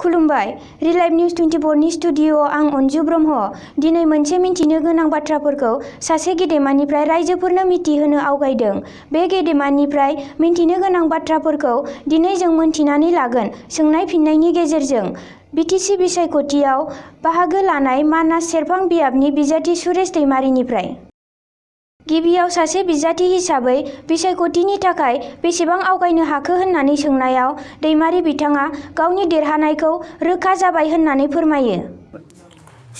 खुलुमबाय रिलाइभ निउज 24 नि स्टुडिअ आं अन्जु ब्रह्म दिनै मोनसे मिन्थिनो गोनां बाथ्राफोरखौ सासे गेदेमानिफ्राय रायजोफोरनो मिथिहोनो आवगायदों। बे गेदेमानिफ्राय मिन्थिनो गोनां बाथ्राफोरखौ दिनै जों मोनथिनानै लागोन सोंनाय फिननायनि गेजेरजों। बिटिसि बिसायख'थियाव बाहागो लानाय मानास सेरफां बियाबनि बिजाथि सुरेश दैमारिनिफ्राय। गिबियाव सासे बिजाथि हिसाबै बिसायख'थिनि थाखाय बेसेबां आवगायनो हाखो होननानै सोंनायाव दैमारि बिथाङा गावनि देरहानायखौ रोखा जाबाय होननानै फोरमायो।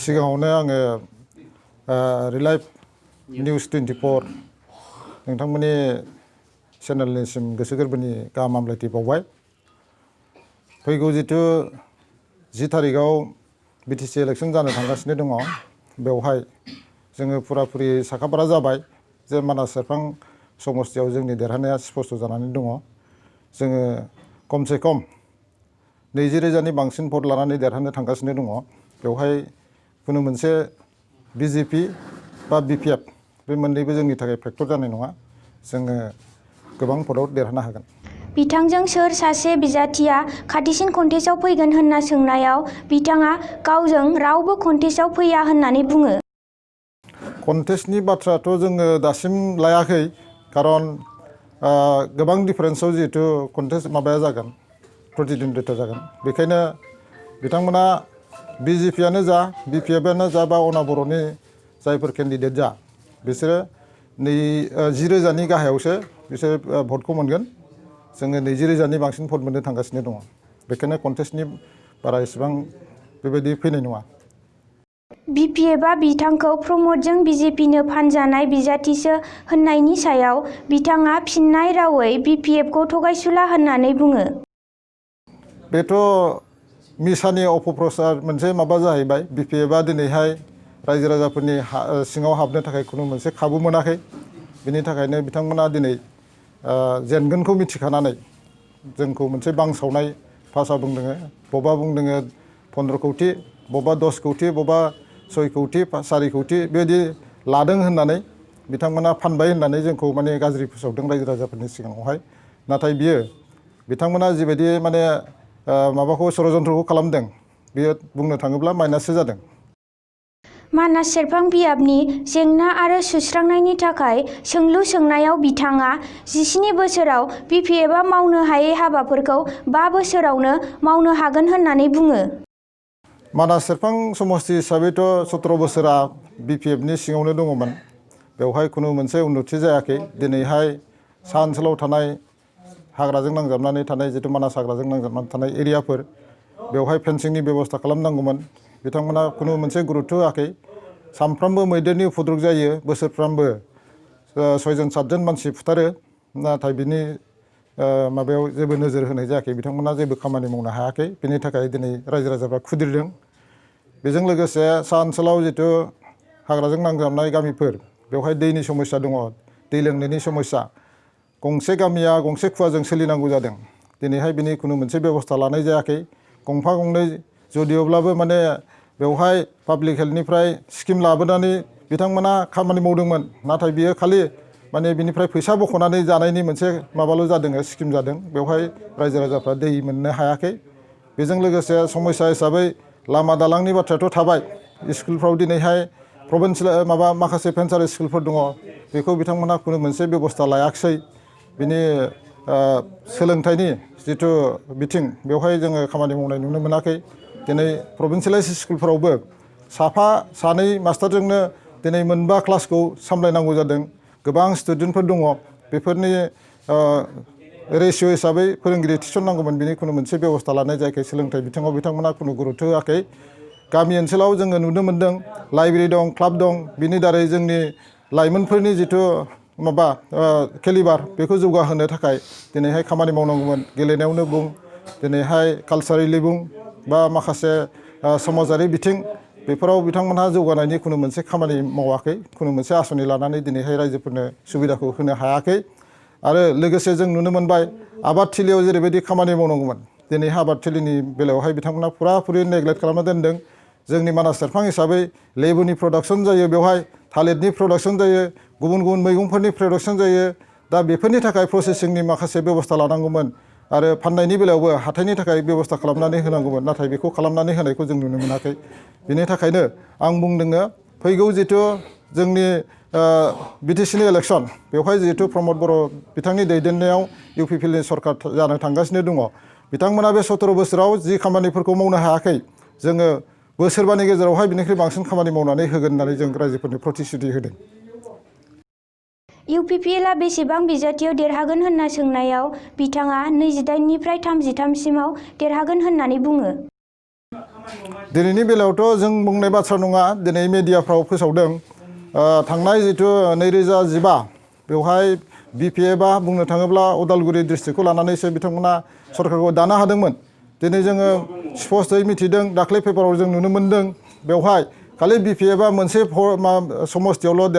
सिगाङावनो आङो रिलाइभ निउज 24 नोंथांमोननि चेनेलनिसिम गोसो गोरबोनि गाहाम हामलायथि बावबाय। फैगौ जिथु 10 थारिखआव बिटिसि इलेक्सन जानो थांगासिनो दङ, बेवहाय जोङो फुराफुरि साखाफारा जाबाय जे मानास सेरफां समस्तियाव जोंनि देरहानाया स्पष्ट जानानै दङ। जोङो खमसे खम 20,000नि बांसिन भट लानानै देरहानो थांगासिनो दङ। बेवहाय खुनु मोनसे बिजेपि बा बिपिएफ बे मोननैबो जोंनि थाखाय फेक्टर जानाय नङा। जोङो गोबां भटआव देरहानो हागोन। बिथांजों सोर सासे बिजाथिया खाथिसिन कन्टेस्टआव फैगोन होनना सोंनायाव बिथाङा गावजों रावबो कन्टेस्टआव फैया होननानै बुङो। कन्टेस्टनि बाथ्राथ' जोङो दासिम लायाखै, खारन गोबां डिफारेन्सआव जिहेतु कन्टेस्ट माबाया जागोन, प्रतिद्वन्दिता जागोन। बेखायनो बिथांमोना बिजेपियानो जा बिपिएफआनो जा बा अनाबर'नि जायफोर केन्डिडेट जा बिसोरो 20,000नि गाहायावसो बिसोर भटखौ मोनगोन। जोङो 20,000नि बांसिन भट मोननो थांगासिनो दङ। बेखायनो कन्टेस्टनि बारा इसेबां बेबायदि फैनाय नङा। बिपिएफआ बिथांखौ प्रमदजों बिजेपिनो फानजानाय बिजाथिसो होननायनि सायाव बिथाङा फिननाय रावै बिपिएफखौ थगायसुला होननानै बुङो। बेथ' मिसानि अपप्रचार मोनसे माबा जाहैबाय। बिपिएफआ दिनैहाय रायजो राजाफोरनि सिङाव हाबनो थाखाय खुनु मोनसे खाबु मोनाखै। बिनि थाखायनो बिथांमोना दिनै जेनगोनखौ मिथिखानानै जोंखौ मोनसे बांसावनाय भाषा बुंदों। बबेबा बुंदों 15 कौटि, बबेबा 10 कौटि, बबेबा 6 कौटि, 4 कौटि बेबायदि लादों होननानै बिथांमोना फानबाय होननानै जोंखौ माने गाज्रि फोसावदों रायजो राजाफोरनि सिगाङावहाय। नाथाय बियो बिथांमोना जिबायदि माने माबाखौ षड़यन्त्रखौ खालामदों, बियो बुंनो थाङोब्ला माइनाससो जादों। मानास सेरफां बियाबनि जेंना आरो सुस्रांनायनि थाखाय सोंलु सोंनायाव बिथाङा 17 बोसोराव बिपिएफआ मावनो हायै हाबाफोरखौ 5 बोसोरावनो मावनो हागोन होननानै बुङो। मानास सेरफां समस्ति हिसाबैथ' 17 बोसोरा बिपिएफनि सिङावनो दङमोन। बेवहाय खुनु मोनसे उन्नति जायाखै। दिनैहाय सा ओनसोलाव थानाय हाग्राजों नांजाबनानै थानाय जितु मानास हाग्राजों नांजाबनानै थानाय एरियाफोर, बेवहाय फेन्सिंनि बेब'स्था खालामनांगौमोन। बिथांमोना खुनु मोनसे गुरुत्थ' होआखै। सानफ्रोमबो मैदेरनि उपद्रब जायो, बोसोरफ्रामबो 6 7 जन मानसि फुथारो। नाथाय बिनि माबायाव जेबो नोजोर होनाय जायाखै। बिथांमोना जेबो खामानि मावनो हायाखै। बिनि थाखाय दिनै रायजो राजाफ्रा खुद्रिदों। बेजों लोगोसे सा ओनसोलाव जितु हाग्राजों नांजाबनाय गामिफोर, बेवहाय दैनि समस्या दङ, दै लोंनायनि समस्या। गंसे गामिया गंसे खुवाजों सोलिनांगौ जादों। दिनैहाय बिनि खुनु मोनसे बेब'स्था लानाय जायाखै। गंफा गंनै जदिअब्लाबो माने बेवहाय पाब्लिक हेल्थनिफ्राय स्किम लाबोनानै बिथांमोना खामानि मावदोंमोन। नाथाय बियो खालि माने बिनिफ्राय फैसा बख'नानै जानायनि मोनसे माबाल' जादों, स्किम जादों। बेवहाय रायजो राजाफ्रा दै मोननो हायाखै। बेजों लोगोसे समस्या हिसाबै लामा दालांनि बाथ्रायाथ' थाबाय। स्कुलफ्राव दिनैहाय प्रभिन्सियेल माखासे भेन्सार स्कुलफोर दङ, बेखौ बिथांमोना खुनु मोनसे बेब'स्था लायाखिसै। बिनि सोलोंथाइनि जिथु बिथिं, बेवहाय जोङो खामानि मावनाय नुनो मोनाखै। दिनै प्रभिन्सियेलाइज स्कुलफोरावबो साफा सानै मास्टारजोंनो दिनै मोनबा क्लासखौ सामलायनांगौ जादों। गोबां स्टुडेन्टफोर दङ। बेफोरनि रेसिय' हिसाबै फोरोंगिरि थिसननांगौमोन, बिनि खुनु मोनसे बेब'स्था लानाय जायाखै। सोलोंथाइ बिथिङाव बिथांमोना खुनु गुरुत्थ' होआखै। गामि ओनसोलाव जोङो नुनो मोन्दों लाइब्रेरि दं, क्लाब दं। बिनि दारै जोंनि लाइमोनफोरनि जिथु माबा केलिबार, बेखौ जौगाहोनो थाखाय दिनैहाय खामानि मावनांगौमोन। गेलेनायावनो बुं, दिनैहाय कालसारेलि बुं, बा माखासे समाजारि बिथिं, बेफोराव बिथांमोनहा जौगानायनि खुनु मोनसे खामानि मावाखै। खुनु मोनसे आसनि लानानै दिनैहाय रायजोफोरनो सुबिदाखौ होनो हायाखै। आरो लोगोसे जों नुनो मोनबाय आबादथिलियाव जेरैबायदि खामानि मावनांगौमोन, दिनैहाय आबादथिलिनि बेलायावहाय बिथांमोना फुराफुरि नेग्लेक्ट खालामना दोनदों। जोंनि मानास सेरफां हिसाबै लेबुनि प्रडाक्सन जायो, बेवहाय थालिरनि प्रडाक्सन जायो, गुबुन गुबुन मैगंफोरनि प्रडाक्सन जायो। दा बेफोरनि थाखाय प्रसेसिंनि माखासे बेब'स्था लानांगौमोन। आरो फाननायनि बेलायावबो हाथाइनि थाखाय बेबस्था खालामनानै होनांगौमोन, नाथाय बेखौ खालामनानै होनायखौ जों नुनो मोनाखै। बेनि थाखायनो आं बुंदोङो फैगौ जिथु जोंनि बिटिसिनि इलेक्सन, बेवहाय जिहेतु प्रमद बर' बिथांनि दैदेननायाव इउपिपिएलनि सरकार जानो थांगासिनो दङ। बिथांमोना बे 17 बोसोराव जि खामानिफोरखौ मावनो हायाखै, जोङो बोसोरबानि गेजेरावहाय बिनिख्रुइ बांसिन खामानि मावनानै होगोन होननानै जों रायजोफोरनो प्रतिश्रुति होदों। इउपिपिएलआ बेसेबां बिजाथियाव देरहागोन होनना सोंनायाव बिथाङा 28निफ्राय 33सिमाव देरहागोन होननानै बुङो। दिनैनि बेलायावथ' जों बुंनाय बाथ्रा नङा, दिनै मेडियाफ्राव फोसावदों। थांनाय जिथु 2015 बेवहाय बिपिएफआ बुंनो थाङोब्ला उदालगुरि डिस्ट्रिक्टखौ लानानैसो बिथांमोना सरकारखौ दानो हादोंमोन। दिनै जोङो स्पष्टयै मिथिदों, दाख्लै पेपाराव जों नुनो मोन्दों, बेवहाय खालि बिपिएफआ मोनसे समस्तियावल'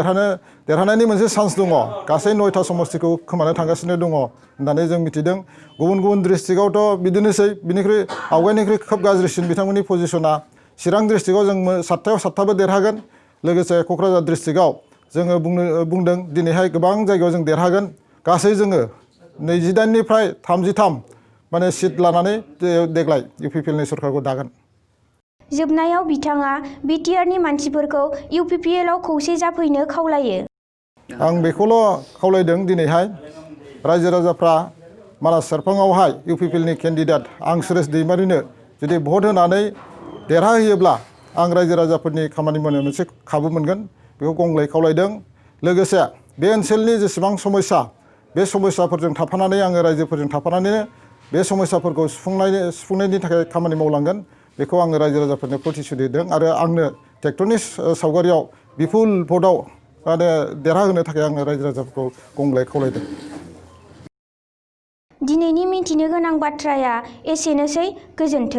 देरहानायनि मोनसे चान्स दङ, गासै 9था समस्तिखौ खोमानो थांगासिनो दङ होननानै जों मिथिदों। गुबुन गुबुन डिस्ट्रिक्टआवथ' बिदिनोसै, बिनिख्रुइ आवगायनिख्रुइ खोब गाज्रिसिन बिथांमोननि पजिशना। चिरां डिस्ट्रिक्टआव जों 7थायाव 7थाबो देरहागोन, लोगोसे क'क्राझार डिस्ट्रिक्टआव जोङो बुंदों दिनैहाय गोबां जायगायाव जों देरहागोन। गासै जोङो 28निफ्राय 33 माने सिट लानानै देग्लाय इउपिपिएलनि सरकारखौ दागोन। जोबनायाव बिथाङा बिटिआरनि मानसिफोरखौ इउपिपिएलआव खौसे जाफैनो खावलायो। आं बेखौल' खावलायदों दिनैहाय रायजो राजाफ्रा मानास सेरफाङावहाय इउपिपिएलनि केन्डिडेट आं सुरेश दैमारिनो जुदि भट होनानै देरहाहोयोब्ला आं रायजो राजाफोरनि खामानि मावनो मोनसे खाबु मोनगोन, बेखौ गंग्लाय खावलायदों। लोगोसे बे ओनसोलनि जेसेबां समस्या, बे समस्याफोरजों थाफानानै आङो रायजोफोरजों थाफानानैनो बे समस्याफोरखौ सुफुंनायनि थाखाय खामानि मावलांगोन, बेखौ आङो रायजो राजाफोरनो प्रतिश्रुति होदों। आरो आंनो ट्रेक्टरनि सावगारियाव बिपुल भटआव माने देरहाहोनो थाखाय आङो रायजो राजाफोरखौ गंग्लाय खावलायदों। दिनैनि मिथिनो गोनां बाथ्राया एसेनोसै। गोजोन्थों।